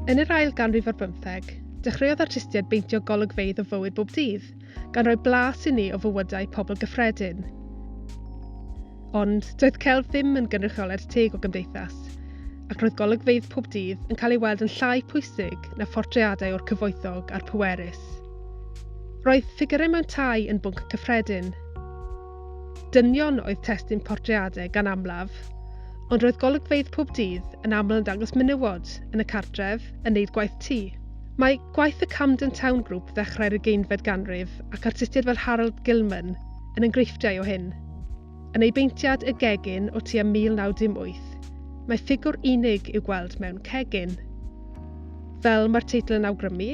Yn yr ail ganrif ar bymtheg, dechreuodd artistiaid beintio golygfeydd o fywyd bob dydd, gan roi blas i ni o fywydau pobl gyffredin. Ond, doedd celf ddim yn gynrychioliad teg o gymdeithas, ac roedd golygfeydd pob dydd yn cael ei weld yn llai pwysig na phortreadau o'r cyfoethog a'r pwerus. Roedd ffigyrau mewn tai yn bwnc cyffredin. Dynion oedd testun portreadau gan amlaf, ond roedd golygfeydd pob dydd yn aml yn dangos menywod yn y cartref yn neud gwaith tŷ. Mae gwaith y Camden Town Group ddechrau'r ugeinfed ganrif ac artistiaid fel Harold Gilman yn enghreifftiau o hyn. Yn ei beintiad Y Gegin o tua 1918, mae ffigwr unig i'w gweld mewn cegin. Fel mae'r teitl yn awgrymu,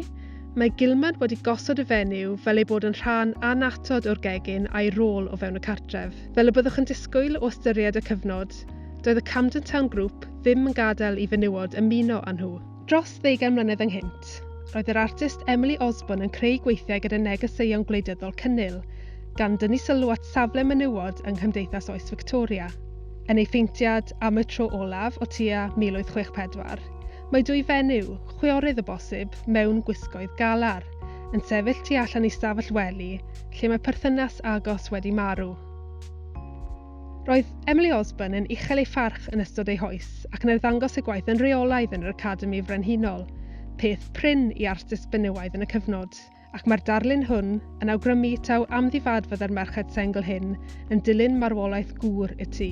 mae Gilman wedi gosod y fenyw fel ei bod yn rhan annatod o'r gegin a'i rôl o fewn y cartref. Fel y byddwch yn disgwyl o ystyried y cyfnod, doedd y Camden Town Group ddim yn gadael i fenywod ymuno â nhw. Dros ddeugain mlynedd ynghynt, roedd yr artist Emily Osbourne yn creu gweithiau gyda negeseuon gwleidyddol cynnil, gan dynnu sylw at safle menywod yng nghymdeithas oes Victoria. Yn ei pheintiad Am y Tro Olaf o tua 1864, mae dwy fenyw, chwiorydd o bosib, mewn gwisgoedd galar, yn sefyll tu allan i stafell wely lle mae perthynas agos wedi marw. Roedd Emily Osbourne yn uchel ei pharch yn ystod ei hoes ac yn arddangos ei gwaith yn rheolaidd yn yr Academi Frenhinol, peth prin i artist benywaidd yn y cyfnod, ac mae'r darlun hwn yn awgrymu taw amddifad fyddai'r merched sengl hyn yn dilyn marwolaeth gŵr y tŷ.